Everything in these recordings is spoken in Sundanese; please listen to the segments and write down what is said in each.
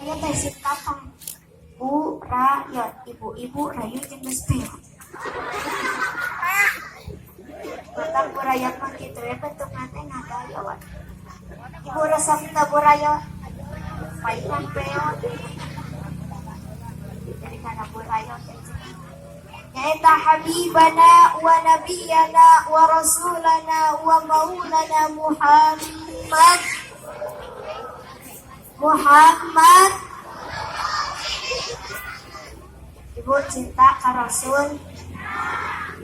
Ieu teh singkatan Burayot, ibu-ibu rayu jeung geus peot. Matak burayot mah kitu we bentukna teh ngagayot. Ibu resep teu burayot? Paingan peot. Jadi kana burayot teh nyaeta habibana wa nabiyana wa rasulana wa maulana Muhammad. Muhammad. Ibu cinta ka Rasul,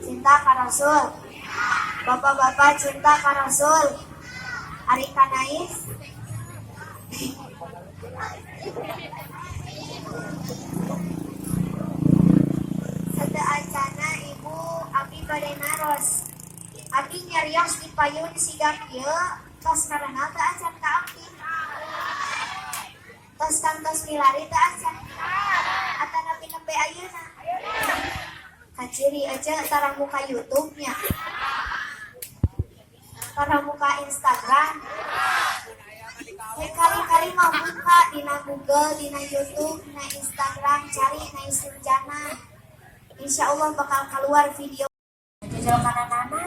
cinta ka Rasul. Bapak-bapak cinta ka Rasul? Ari kanais sateuacana ibu, abdi bade naros. Abdi nyarios di payun siga kieu, tos karenal teu acan ka abdi? Tos kantos milari teu acan? Atanapi nembe ayeuna? Kaciri aja tara muka YouTube nya, tara muka Instagram. Kali-kali mah buka dina Google, dina YouTube, dina Instagram, cari Nais Nurjana. Insya Allah bakal keluar video jajal kana nana.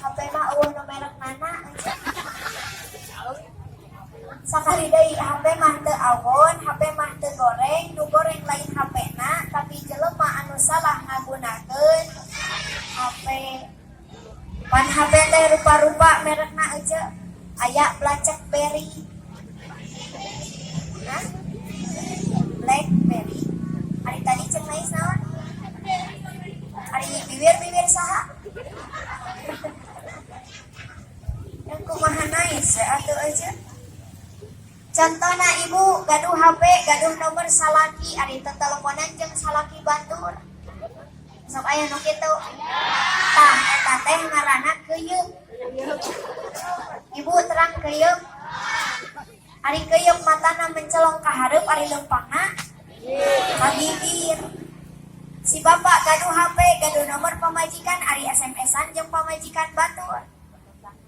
HP mah euweuh nu merek nana. Sakali deui, HP mah teu awon, HP mah teu goreng, nu goreng lain HP na, tapi jelema anu salah ngagunakeun HP. Pan HP teh rupa-rupa merekna aja. Aya Blackberry. Hah? Blackberry. Ari tadi cek Nais naon? Ari bibir-bibir saha? Yang kumaha Nais atuh aja. Contohna, ibu gaduh HP, gaduh nomor salaki, ari teu teleponan jeung salaki batur. Sok aya nu kitu. Tah, eta teh ngaranna keuyeup. Ibu, terang keuyeup? Ari keuyeup matana mencelong ka hareup, ari leumpangna ka bibir. Si bapak gaduh HP, gaduh nomor pamajikan, ari SMS-an jeung pamajikan batur.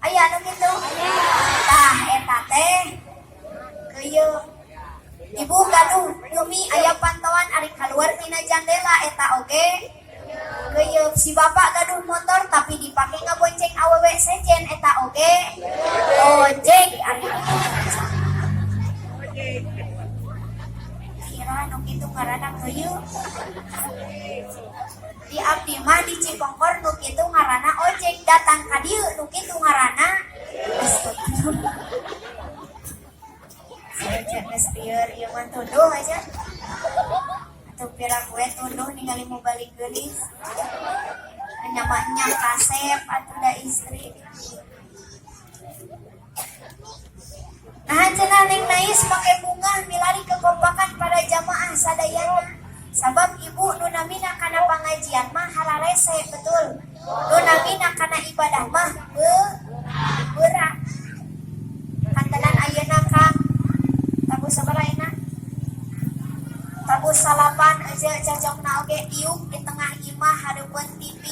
Aya anu kitu? Tah, eta teh keuyeup. Ibu gaduh bumi aya pantauan, ari keluar tina jandela, eta oge keuyeup. Si bapak gaduh motor tapi dipake ngabonceng awewe sejen, eta oge ojek. Ari kira nu kitu ngaranna keuyeup? Di abdi mah di Cipongkor nu kitu ngaranna ojek, datang ka dieu nu kitu ngaranna. Astagfirullah. Saya geus lieur ieu mah, tunduh aja. Atuh pira kue tunduh ningali mubalig geulis. Nyamaknya kasep atuh da istri. Nah, cenah Neng Nais make bunga milari kekompakan para jamaah sadayana. Sabab ibu, nu namina kana pangajian mah hararese, betul. Nu namina kana ibadah mah berat. Kantenan ayeuna, Kang. Tabuh sabaraha ayeuna? Tabuh 9 aja, cocokna oge diuk di tengah imah hareupeun TV.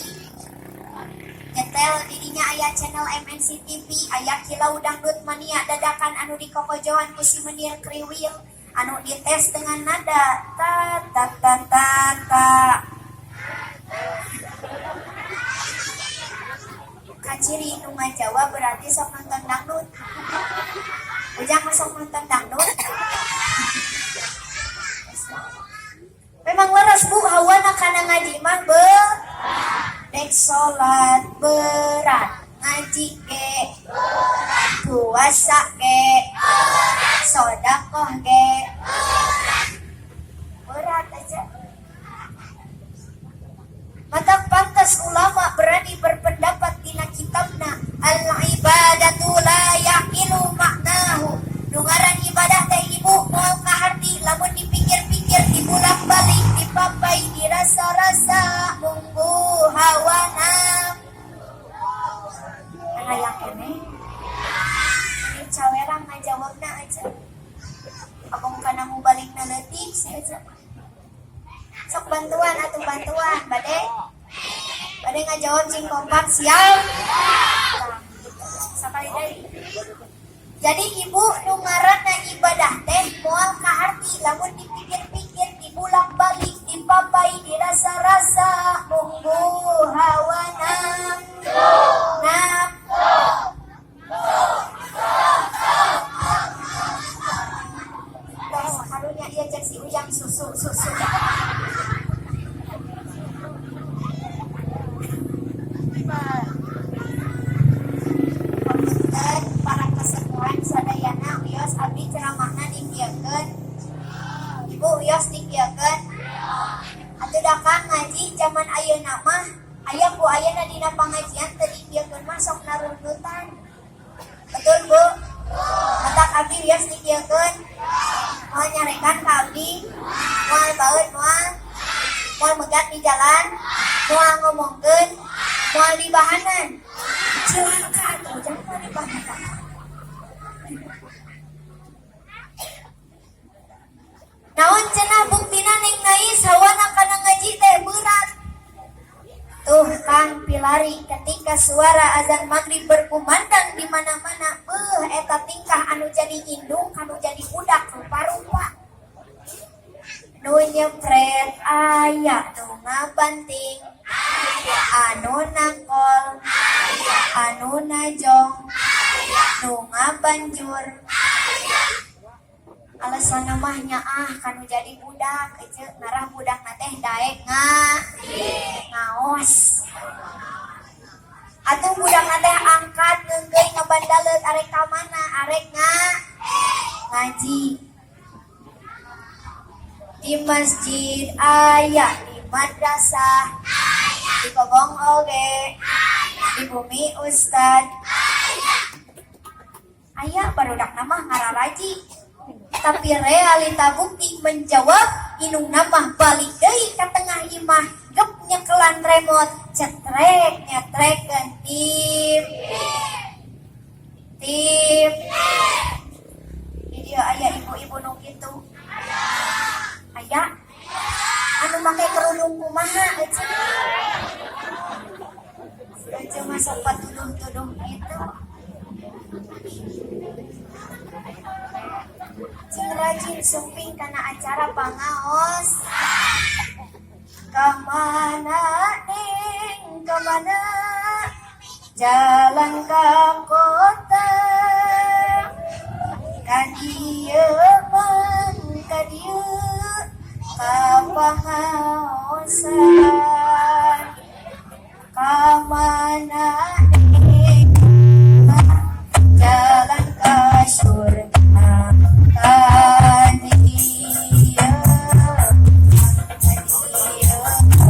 Nyetel didinya aya channel MNC TV, aya Kilau Dangdut Mania dadakan anu dikokojoan ku si Menir Kriwil, anu dites dengan nada ta ta ta ta ta. Kaciri nu ngajawab berarti sok nonton dangdut. Ujang sok nonton dangdut. Memang leres, Bu, hawana kana ngaji mah be dek salat berat, ngaji ge puasa ge sodakoh ge berat aja. Maka pantas ulama berani berpendapat dina kitabna, al ibadatu la yaqilu maknahu. Nu ngaran ibadah teh, ibu, moal kaharti lamun dipikir-pikir, dibulak-balik, dipapai, dirasa-rasa, munggu hawana. Aya keneh ini cawerang ngajawabna aja. Abang kana mubaligna leutik aja. Sok bantuan atau bantuan, bade bade ngajawab sing kompak, siap? Nah, gitu. Sakali deui, jadi ibu, nu ngaranna ibadah teh moal dikieukeun? Ibu, wios dikieukeun? Atuh da Kang, ngaji zaman ayeuna mah aya ku ayeuna dina pangajian teu dikieukeun mah sok narundutan. Betul, Bu? Matak abdi wios dikieukeun. Moal nyarekan ka abdi, moal baeud, moal moal megat di jalan, moal ngomongkeun, moal dibahanan. Cilaka atuh, jangan dibahanan. Naon cenah buktina Neng Nais hawana kana ngaji teh berat? Tuh Kang, pilari ketika suara azan maghrib berkumandang di mana-mana, beuh, eta tingkah anu jadi indung, anu jadi budak rupa-rupa. Nu nyepret aya, nu ngabanting, anu nangkol, anu najong, nu ngabanjur. Alasan mah nyaah kanu jadi budak ece, ngarah budak teh daek ngaos. Atuh budak teh angkat ngeunggeui ngabandaleut, arek ka mana? Arek ngaji. Di masjid aya, di madrasah, di kobong oge, di bumi ustad aya. Barudak na mah ngararaji, tapi realita bukti menjawab indungna mah balik deui ka tengah imah, gep nyekelan remote, cetrek nyetrekeun tip tip. Di dieu aya ibu-ibu nu kitu? Aya. Anu make kerudung kumaha ece? Ece masuk patuduh-tuduh gitu. Cing rajin sumping kana acara pangaos. Kamana Neng, kamana? Jalan ke kota, ka dieu mang, ka dieu ka pangaosan. Kamana Neng? Jalan ke surga, ka dieu, ka dieu ka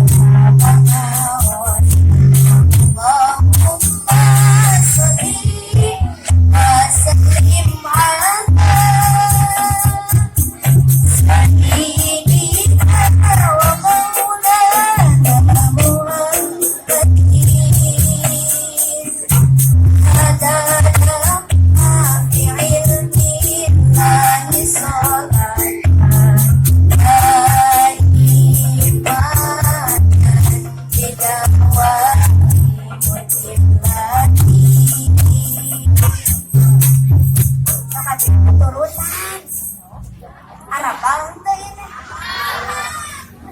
pangaosan. Allahumma sholli wa sallim ala sayyidina wa maulana Muhammadin adada ma fi ilmillahi sholatan daimatan bidawami mulkillati. Sok atuh turutan. Arapal henteu ieu teh?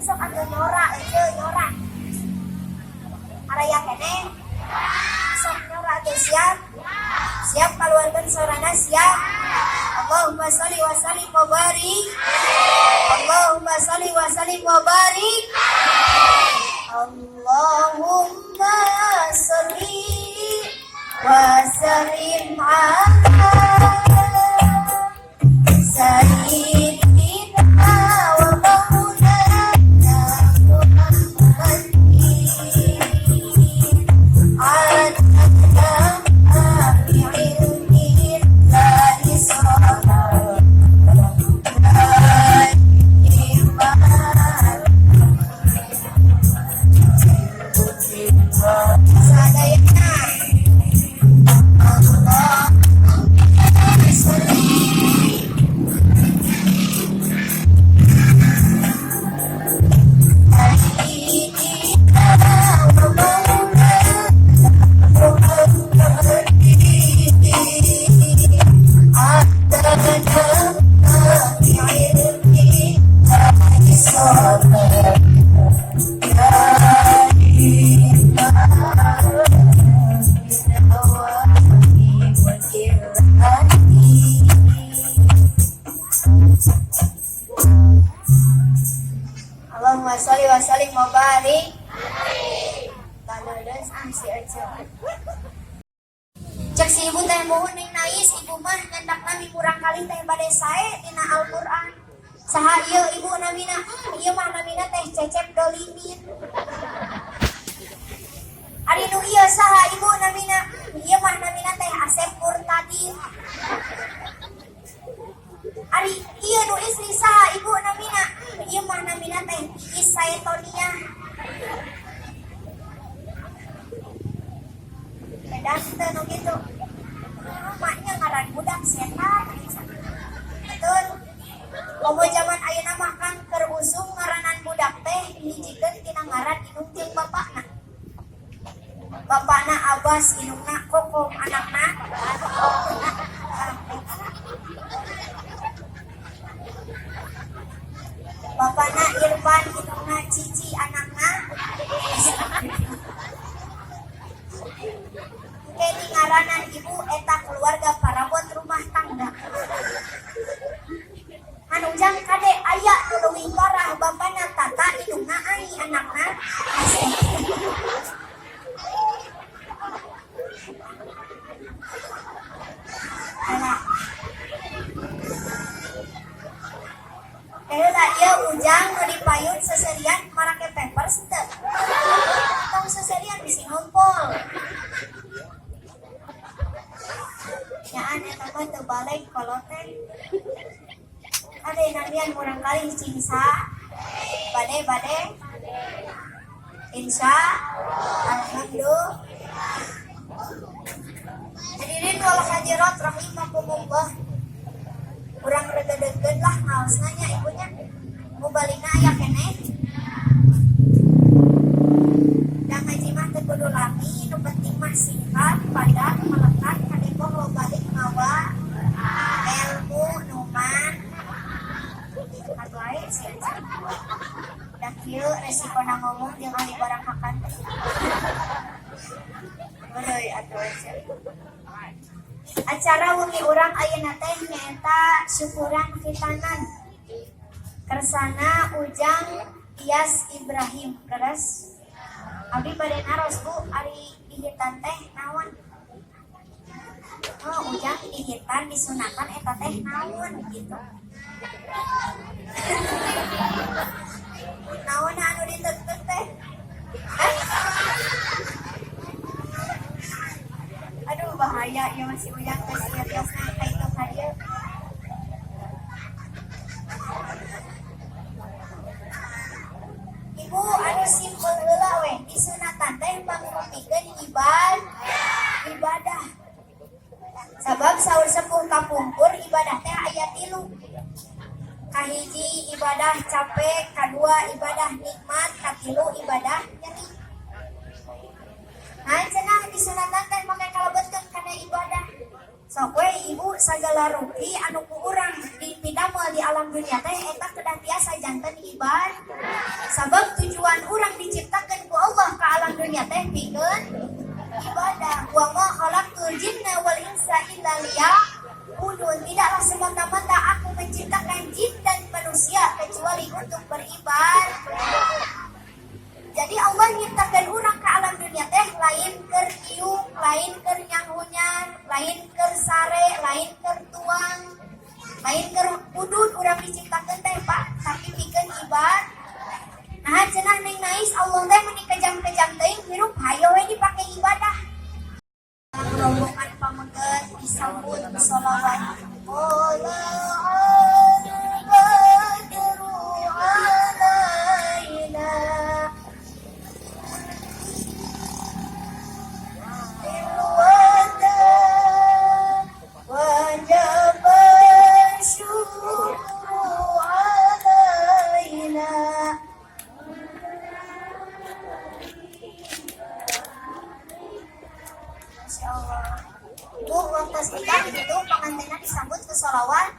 Sok atuh nyora ece, nyora. Araya keneh? Sok nyora atuh, siap? Siap kaluarkeun sorana, siap? Allahumma sholli wa sallim wa barik. Allahumma sholli wa sallim wa barik. Allahumma sholli wa sallim ala sayyidina wa maulana Muhammadin adada ma fi ilmillahi sholatan daimatan. Sadayana Allah sholli sayyidina wa maulana Muhammadin adada ma fi ilmillahi sholatan daimatan bidawami mulkillati. Allahumma sholli wa sallim wa barik. Taleuleus ah si Ece. Cek si ibu teh, "Muhun Neng Nais, ibu mah nyandak." nami murangkalih teh bade sae dina Al-Qur'an. Saha ieu ibu namina? Ieu mah namina teh Cecep Dolimin. Ari nu ieu saha ibu namina? Ieu mah namina teh Asep Murtadin. Ari ieu nu istri saha ibu namina? Ieu mah namina teh Iis Saetonia. Edan teh nu kitu. Maknya ngaran budak setan. Betul. Komo zaman ayeuna mah kan keur usum ngaranan budak teh dihijikeun tina ngaran indung jeung bapakna. Bapakna Abbas, indungna Kokom, anakna Bapakna Irfan, indungna Cici, anakna Keni ngaranan ibu eta keluarga parabot rumah tangga. Anu jang kade aya nu leuwih parah, bapana Tata, indungna Ai, anakna Asep. Alah. Heula ieu ujang nu dipayun seserian marake pampers teu? Tong seserian bisi ngompol. Nyaan eta mah teu baleg kolot teh. Ade namian murangkalih cing bade bade. Insya Alhamdulillah. Hadirin wal hadirat rahimakumullah. Urang regedegeun lah ngaosna nya ibunya. Mubaligna aya keneh. Da ngaji mah teu kudu lami, nu penting mah singkat, padat, melekat, kadeko lo balik mawa ilmu nu man. Atuh wae sih. Da kieu resikona ngomong jeung ahli barang hakan. Heureuy atuh sia. Acara wengi urang ayeuna teh nyaeta syukuran khitanan. Kersana Ujang Iyas Ibrahim, leres. Abdi bade naros Bu, ari dihitan teh naon? Oh, Ujang dihitan disunatan eta teh naon gitu. Naon anu diteuteup teh? Hah? Aduh bahaya ya masih Ujang geus seriusna ka itu ka dieu. Ibu anu simpel heula we, disunatan teh pangmupikeun ibadah. Sabab saur sepuh kapungkur ibadah teh aya tilu. Kahiji ibadah capek, kadua ibadah nikmat, katilu ibadah nyeri. Nah cenah disunatan teh make kalebetkeun kana ibadah. Sok we ibu sagala rupi anu ku urang dipidamel di alam dunia teh eta kedah tiasa janten ibadah. Sabab tujuan urang diciptakeun ku Allah ka alam dunia teh pikeun ibadah. Wa ma khalaqtul jinna wal insa illa liya'budun. Tidaklah semata-mata aku menciptakan jin dan manusia kecuali untuk beribadah. Jadi Allah nyiptakeun urang ke alam dunia teh lain keur iung, lain keur nyanghunyan, lain keur sare, lain keur tuang, lain keur udud urang diciptakeun teh Pak, tapi pikeun ibadah. Nah cenah Neng Nais Allah teh meuni kejam-kejam teuing hirup hayo we dipake ibadah. Rombongan pameget disambut sholawat. Qola'al badru alaina tilwata wajaba syukru alaina. Masya Allah. Bu, waktu nikah itu pengantinnya disambut ke sholawat.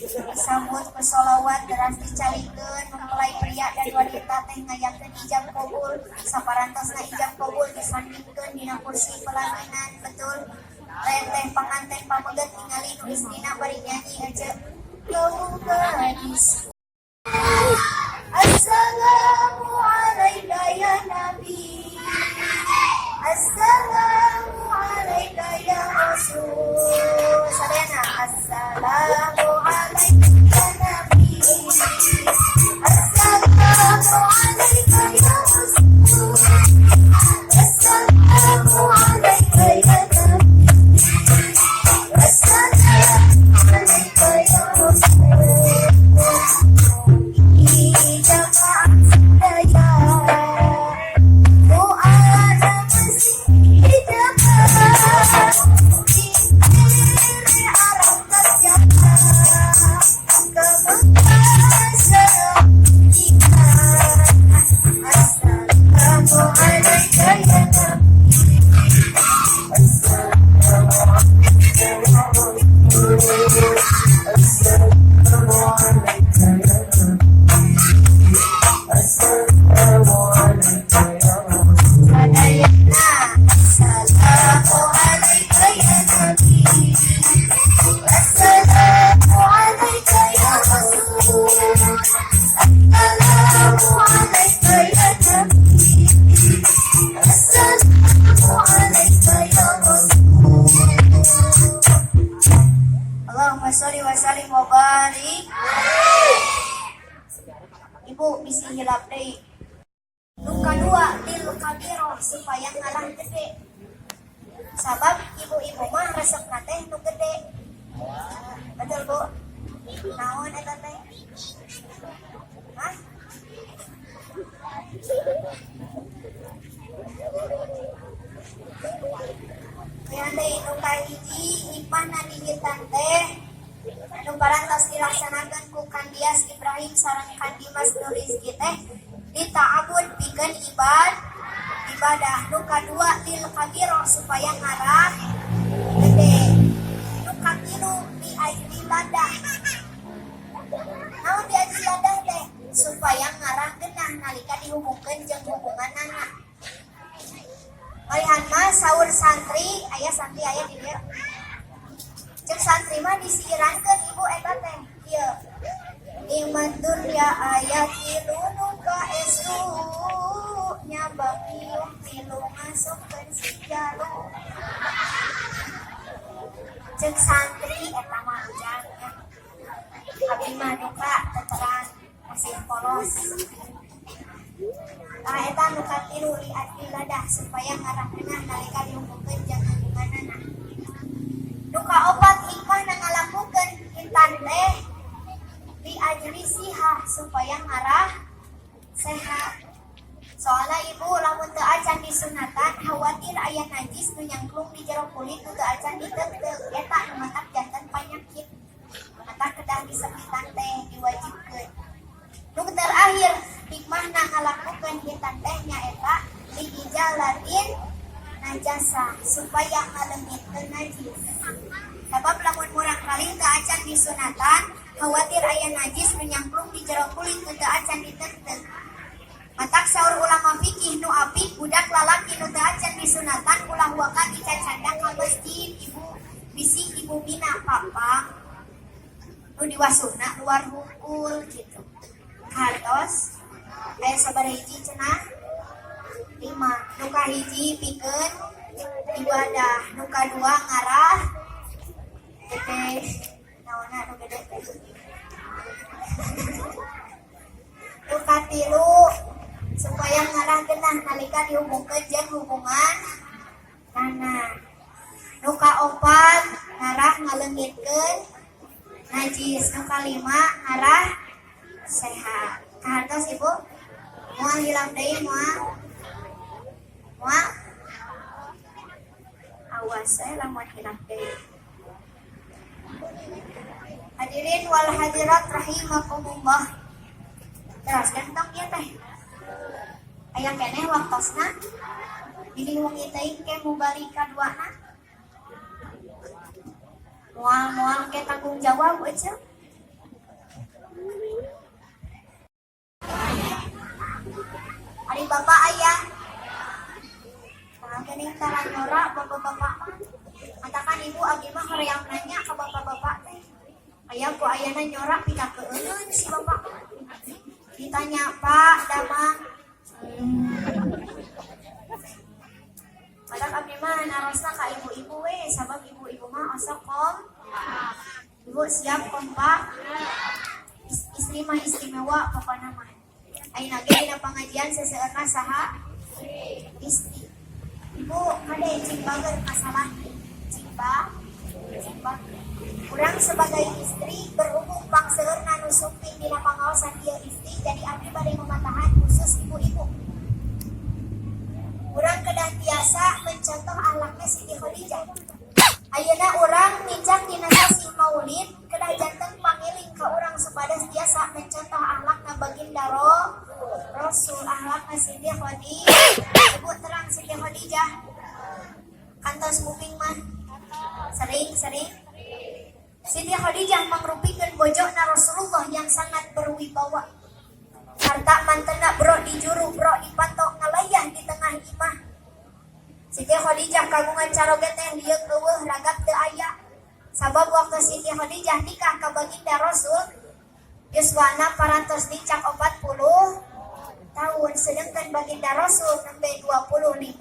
Disambut ke sholawat, deras dicalikeun mempelai pria dan wanita teh ngayakeun ijab kabul. Saparantosna ijab kabul disandingkeun dina kursi pelaminan, betul. Lain teh panganten pameget ningali nu istrina bari nyanyi aja. Kau gadis. Assalamu alayka ya Nabi. Assalamu alayka ya Rasul. barik. Ibu bisi hilap deui. Nu kadua lil kabiroh, supaya ngarah gede. Sabab ibu-ibu mah resepna teh nu gede. Betul, Bu? Naon eta teh? Hah? Yang deui nu kahiji, hikmahna dikhitan teh nu parantos dilaksanakeun ku Kang Dias Ibrahim sareng Kang Dimas Nurizki teh lita'abud, pikeun ibadah. Nu kadua lil kabiro, supaya ngarah gede. Nu katilu li ajli ladah. Naon li ajli ladah teh? Supaya ngarah genah nalika dihubungkeun jeung hubunganana. Malihan mah saur santri, aya santri aya di dieu. Cek santri mah disiirankeun, Ibu, eta teh kieu: Nikmat dunya aya tilu, nu kaestu nyabak nyium tilu ngasupkeun si jalu. Cek santri eta mah ujang ya. Abdi mah duka teterang masih polos. Tah, eta nu katilu li ajli ladah, supaya ngarah ngeunah nalika dihubungkeun jeung hubunganana. Nu kaopat, hikmahna ngalakukeun khitan teh li ajli sihah, supaya ngarah sehat. Soalnya, Ibu, lamun teu acan disunatan khawatir aya najis nu nyangklung di jero kulit nu teu acan diteuteup, eta nu matak janten panyakit. Matak kedah disepitan teh diwajibkeun. Nu terakhir, hikmahna ngalakukeun khitan teh nyaeta li izalatin najasah, supaya ngaleungitkeun najis. Sabab lamun murang kali teu acan disunatan khawatir aya najis nu nyangklung di jero kulit nu teu acan diteuteup. Matak saur ulama fikih, nu apik budak lalaki nu teu acan disunatan ulah waka dicacandak ka masjid, Ibu, bisi ibu mina papang nu diwasuhna luar hungkul gitu. Hartos aya sabaraha hiji cenah? Lima. Nu kahiji pikeun ibadah, nu kadua ngarah gede, naonna nu gede teh? Nu katilu supaya ngarah genah nalika dihubungkeun jeung hubungan nana. Nu kaopat ngarah ngaleungitkeun najis. Nu kalima ngarah sehat. Kahartos, Ibu? Moal hilap deui? Moal, moal. Awas eh lamun hilap deui. Hadirin wal hadirat rahimakumullah. Terus ganteng ya teh. Aya keneh waktosna. Bilih wengi teuing ke mubalik kaduana. Moal, moal ke tanggung jawab euceu. Ari bapak ayah. Nah, geuning tara nyora bapak-bapak mah. Katakan, Ibu, abdi mah hoream nanya ke bapak-bapak teh. Aya ku ayana nyora pikakeueun si bapak. Ditanya, "Pak, damang?" Padahal abdi mah narosna ka ibu-ibu we, sabab ibu-ibu mah osok kom. Ibu siap kompak? Istri mah istimewa pokokna mah. Ayeuna ge dina pangajian seseueurna saha? Istri. Ibu, kade cing bager masalah cing ba, cing bager. Urang sebagai istri, berhubung pangseueurna nu sumping dina pangaosan ieu istri, jadi abdi bade mamatahan khusus ibu-ibu. Urang kedah tiasa mencontoh akhlakna Siti Khadijah. Ayeuna urang nincak dina sasih Maulid, kedah janten pangiling ka urang supados tiasa mencontoh akhlakna baginda Rasul, akhlakna Siti Khadijah. Ibu terang Siti Khadijah? Kantos nguping mah? Sering, sering. Siti Khadijah mangrupikeun bojona Rasulullah yang sangat berwibawa. Harta mantena bro di juru, bro di pantok, ngalayah di tengah imah. Siti Khadijah kagungan caroge teh lieuk euweuh, ragap teu aya. Sabab waktu Siti Khadijah nikah ka baginda Rasul, yuswana parantos nincak 40 tahun, sedangkan baginda Rasul nembe 25.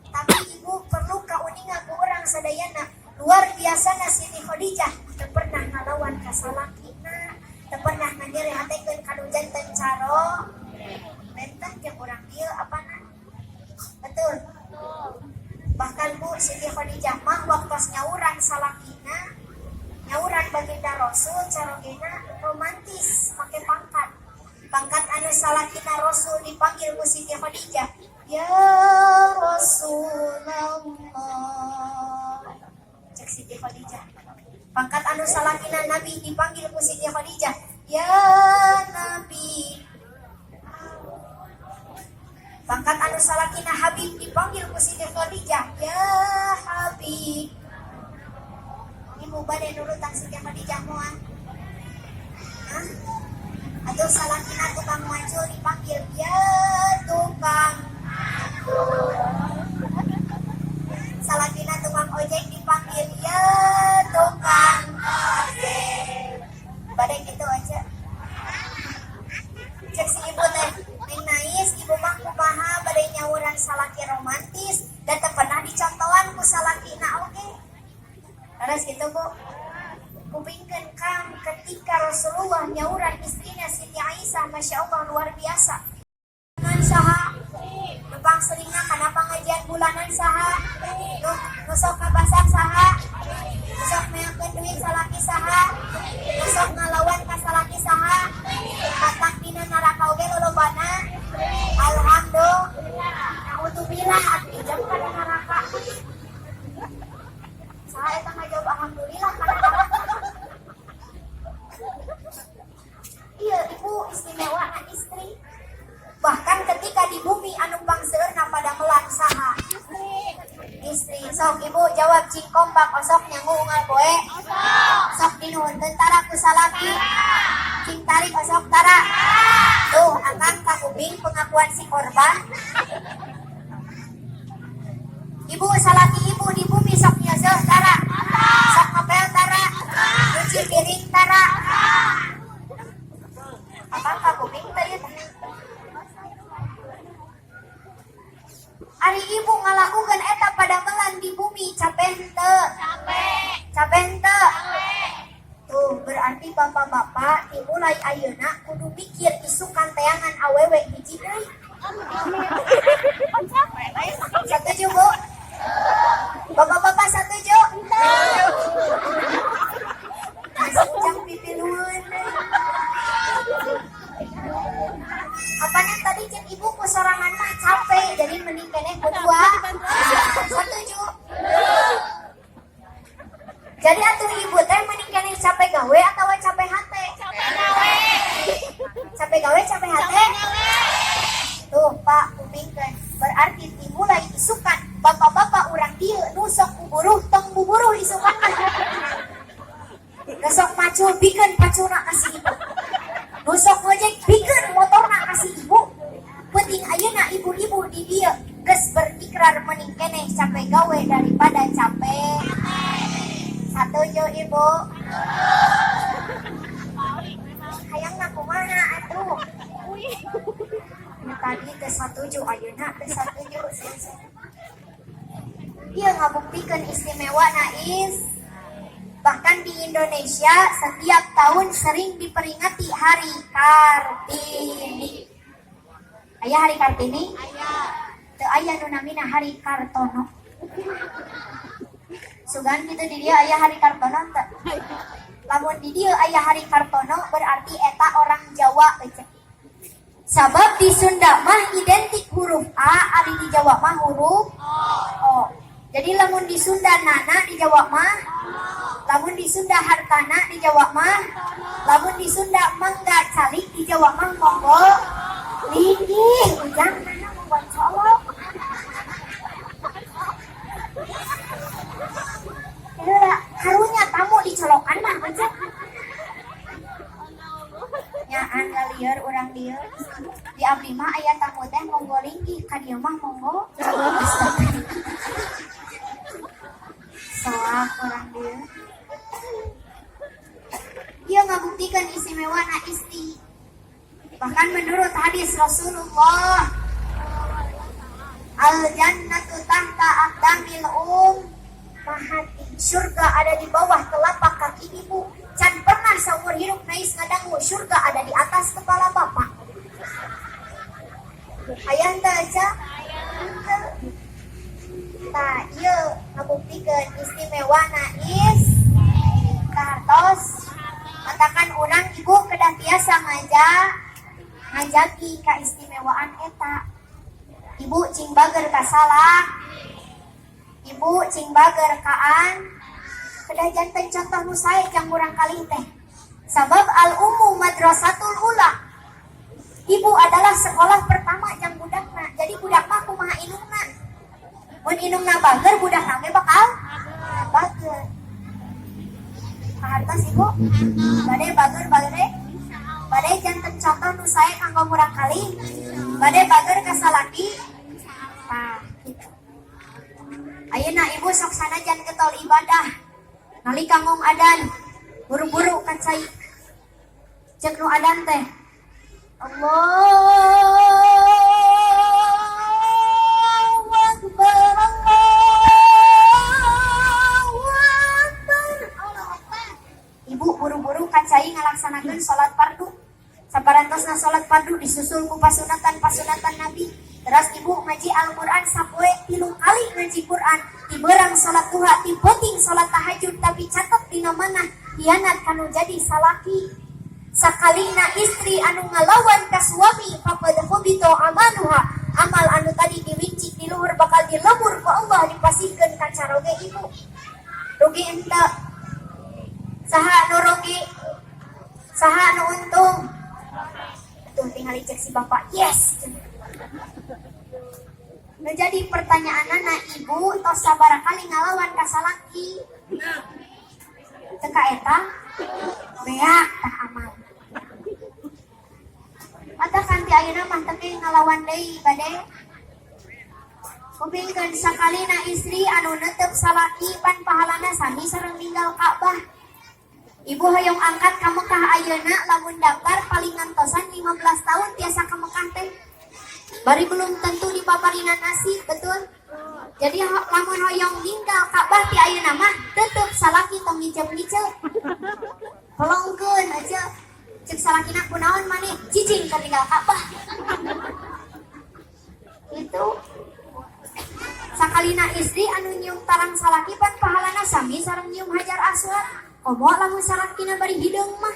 Tapi, Ibu, perlu kauninga ku urang sadayana, luar biasa Siti Khadijah. Teu pernah ngalawan ka salakina, teu pernah nganyerihatekeun ka nu janten caro. Benten jeung urang dieu apana? Betul. Bahkan Bu, Siti Khadijah mah waktu nyauran salakina, nyauran baginda Rasul, carogena romantis, make pangkat. Pangkat anu salakina Rasul dipanggil ku Siti Khadijah, "Ya Rasulullah," cek Siti Khadijah. Pangkat anu salakina Nabi dipanggil ku Siti Khadijah, "Ya Nabi." Pangkat anu salakina Habib dipanggil ku Siti Khadijah, "Ya Habib." Ibu bade nurutan Siti Khadijah moal? Hah? Atau salakina tukang macul dipanggil, "Ya tukang." Salakina tukang ojek dipanggil, "Ya tukang ojek." Bade gitu aja. Cek si ibu teh, "Neng Nais, ibu mah kumaha bade nyawuran salaki romantis dan teu pernah dicontohan ku salakina oge?" Terus gitu, Bu. Kupingkeun kang, ketika Rasulullah nyauran istrinya Siti Aisyah, Masya Allah, luar biasa. Nan saha? Nu pangseringna kana pengajian bulanan saha? Nu nu sok kabasak saha? Nu sok meakeun duit salaki saha? Nu sok ngalawan ka salaki saha? Katak dina neraka oge lolobana. Alhamdulillah. Naudzubillah atuh jam kana neraka. Saha eta ngajawab alhamdulillah kana neraka? Iya, ibu, istimewa na istri. Bahkan ketika di bumi anu pangseueurna padamelan saha? Istri. Sok ibu jawab cing kompak, osok nyangu unggal poe? Sok dinuhunkeun tara ku salaki? Cing tarik osok tara? Tuh, akang kakuping pengakuan si korban. Ibu, salaki ibu di bumi sok nyeuseuh tara? Sok ngepel tara? Nyuci piring tara? Akang kakuping teh ieu teh? Ari ibu ngalakukeun eta padamelan di bumi, capek henteu? Capek. Capek henteu? Capek. Tuh, berarti bapak-bapak dimulai ayeuna kudu mikir isukan teangan awewe hiji deui. Setuju, Bu? Bapak-bapak setuju? Masih ujang pipiluan deui. Apanya tadi cek ibu ku sorangan mah capek, jadi mending keneh berdua. Setuju? Jadi atuh ibu teh mending keneh capek gawe atau capek hate? Capek gawe. Capek gawe, capek hate? Capek gawe. Tuh, Pak, kupingkeun. Berarti dimulai isukan bapak-bapak urang dieu nu sok buburuh tong buburuh isukan mah. Nu sok macul bikeun paculna ka si ibu. Nu sok ngojek bikeun motorna ka si ibu. Penting ayeuna ibu-ibu di dieu geus berikrar mending keneh capek gawe daripada capek. Satuju, ibu? Hayangna kumaha atuh? Nu tadi teh satuju, ayeuna teh satuju. Dia ngabuktikeun istimewa Nais. Bahkan di Indonesia setiap tahun sering diperingati Hari Kartini. Aya Hari Kartini? Aya. Teu aya nu namina Hari Kartono. Sugan kitu di dieu aya Hari Kartono teu? Lamun di dieu aya Hari Kartono berarti eta orang Jawa euy. Sabab di Sunda mah identik huruf A, ari di Jawa mah huruf O. Jadi lamun di Sunda nana, di Jawa mah, lamun di Sunda hartana, di Jawa mah, lamun di Sunda mangga calik, di Jawa mah monggo linggih. Ujang nana monggo colok. Heula, karunya tamu dicolokan mah ujang. Nyaan lieur urang dieu. Di abdi mah aya tamu teh monggo linggih, ka dieu mah monggo. Soak urang dieu. Dia ngabuktikan istimewa na istri. Bahkan menurut hadis Rasulullah, "Al jannatu tahta aqdamil um." Hati. Surga ada di bawah telapak kaki ibu. Can pernah seumur hidup Nais ngadangu surga ada di atas kepala bapak. Aya teu aja? Tah, ieu ngabuktikeun istimewa Nais kahartos. Matakan urang ibu kedah tiasa ngajagi keistimewaan eta. Ibu cing bager ka salah. Ibu cing bager kaan. Kedah janten contoh nu sae jang murang kali teh. Sabab al ummu madrasatul ula. Ibu adalah sekolah pertama jang budakna. Jadi budak mah kumaha indungna. Mun indungna bager, budakna ge bakal bager. Kahartos, ibu? Bade bager, bade? Bade janten contoh nu sae kanggo murang kali? Bade bager ka salaki? Tah, gitu. Ayeuna ibu sok sanajan getol ibadah. Nalika ngong adan, buru-buru ka cai. Cek nu adan teh. Allahu Akbar, Allahu Akbar. Allahu Akbar. Ibu buru-buru ka cai ngalaksanakeun salat fardu. Saparantosna salat fardu disusul ku pasunatan-pasunatan Nabi. Terus ibu ngaji Al-Quran sapoe 3 kali ngaji Quran. Ti beurang salat duha, ti peuting salat tahajud, tapi catet dina manah hianat kanu jadi salaki. Sakalina istri anu ngalawan ka suami faqad hubita amaluha. Amal anu tadi diwincik di luhur bakal dilebur ku Allah, dipasihkeun ka caroge ibu. Rugi henteu? Saha nu rugi? Saha nu untung? Tuh tinggal cek si bapak, yes. Nah, jadi pertanyaan anak ibu tos sabaraha kali ngalawan ka salaki? Teu ka eta beak tah amal. Matakan ti ayeuna mah teu ngalawan deui bade. Kupingkeun, sakalina istri anu netep salaki pan pahalana sami sareng ninggal Ka'bah. Ibu hoyong angkat ka Mekah ayeuna, lamun daftar paling ngantosan 15 tahun tiasa ka Mekah teh. Bari belum tentu dipaparina nasib, betul? Jadi lamun hoyong ninggal Ka'bah ti ayeuna mah tetep salaki, tong ngicep-ngicep. Pelongkeun aja. Cek salakina, "Kunaon maneh?" "Cicing ka ninggal Ka'bah." Itu sakalina istri anu nyium tarang salaki pan pahalana sami sareng nyium Hajar Aswad. Komo lamun salakina bari hideung mah.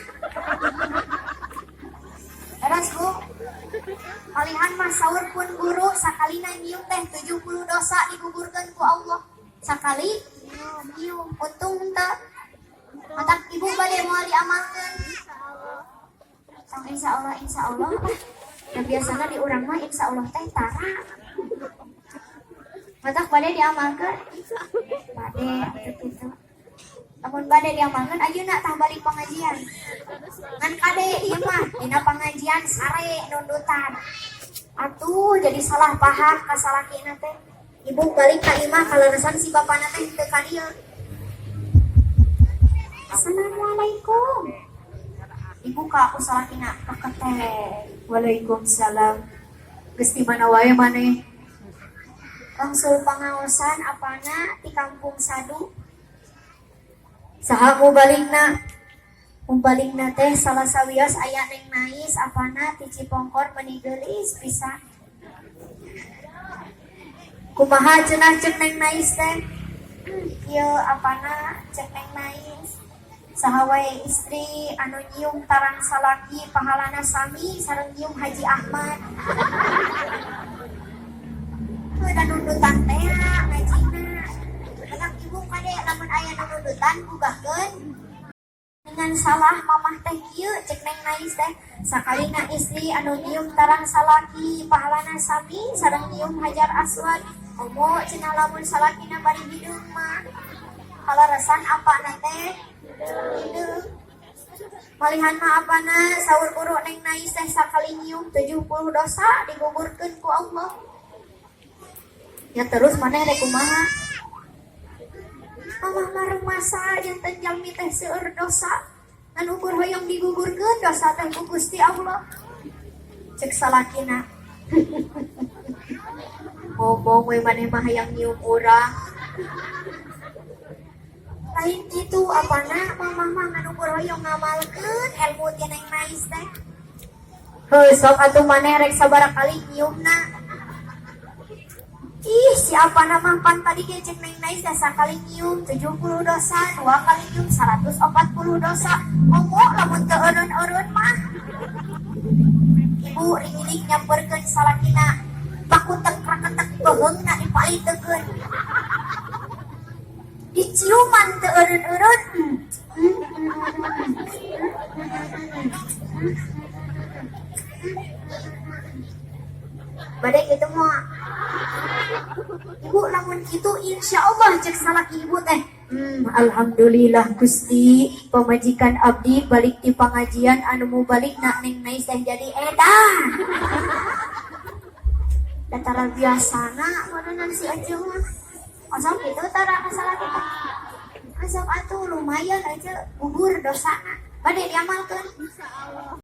Terus, Bu, malihan mah saur pun guru, sakalina nyium teh 70 dosa digugurkeun ku Allah. Sakali nyium, untung henteu? Matak ibu bade moal diamalkeun? Tong insya Allah, insya Allah lah. Dan biasanya di urang mah insya Allah teh tara. Matak bade diamalkeun? Bade atuh kitu. Lamun bade diamalkeun, ayeuna tah balik pengajian. Ngan kade ieu mah dina pengajian sare nundutan. Atuh jadi salah paham ka salakina teh. Ibu balik ka imah kaleresan si bapana teh teu ka dieu. Assalamualaikum. Ibu ka aku salakina kekete. Waalaikumsalam. Geus di mana wae maneh? Wangsul pangaosan apana di kampung Sadu. Saha mubaligna? Mubaligna teh salah sawios aya Neng Nais apana ti Cipongkor, meni geulis pisan. Kumaha cenah cek Neng Nais teh? Ieu apana cek Neng Nais. Saha wae istri anu nyium tarang salaki pahalana sami sareng nyium Haji Ahmad. Udah nundutan teh ngajina. Anak ibu kade lamun aya nu nundutan gugahkeun. Dengan salah mamah teh kieu cek Neng Nais teh, sakalina istri anu nyium tarang salaki pahalana sami sareng nyium Hajar Aswad. Komo cenah lamun salakina bari hideung mah. Kaleresan apana teh hideung. Malihan mah apana saur guru Neng Nais teh sakali nyium 70 dosa digugurkeun ku Allah. Ya terus maneh rek kumaha? Mamah mah rumasa janten jalmi teh seueur dosa. Ngan ukur hoyong digugurkeun dosa teh ku Gusti Allah. Cek salakina. Ngomong we maneh mah hayang nyium urang. Lain kitu apana, mamah mah ngan ukur hoyong ngamalkeun ilmu ti Neng Nais teh. Heuh, sok atuh maneh rek sabaraha kali nyiumna. Ih, si apana mah pan tadi ge cek Neng Nais teh sakali nyium 70 dosa, dua kali nyium 140 dosa. Komo lamun teu eureun-eureun mah. Ibu ringidik nyamperkeun salakina, pakutek raketek beuheungna dipalitekeun. Diciuman teu eureun-eureun. Bade kitu moal. Ibu lamun kitu insya Allah cek salaki ibu teh. Alhamdulillah Gusti, pamajikan abdi balik di pengajian anu mau balik nak Neng Nais teh jadi edan. Datara biasana meureunnan si Ece mah. Osok kitu tara ka salaki teh. Osok atuh lumayan aja gugur dosana. Bade diamalkeun. Insyaallah.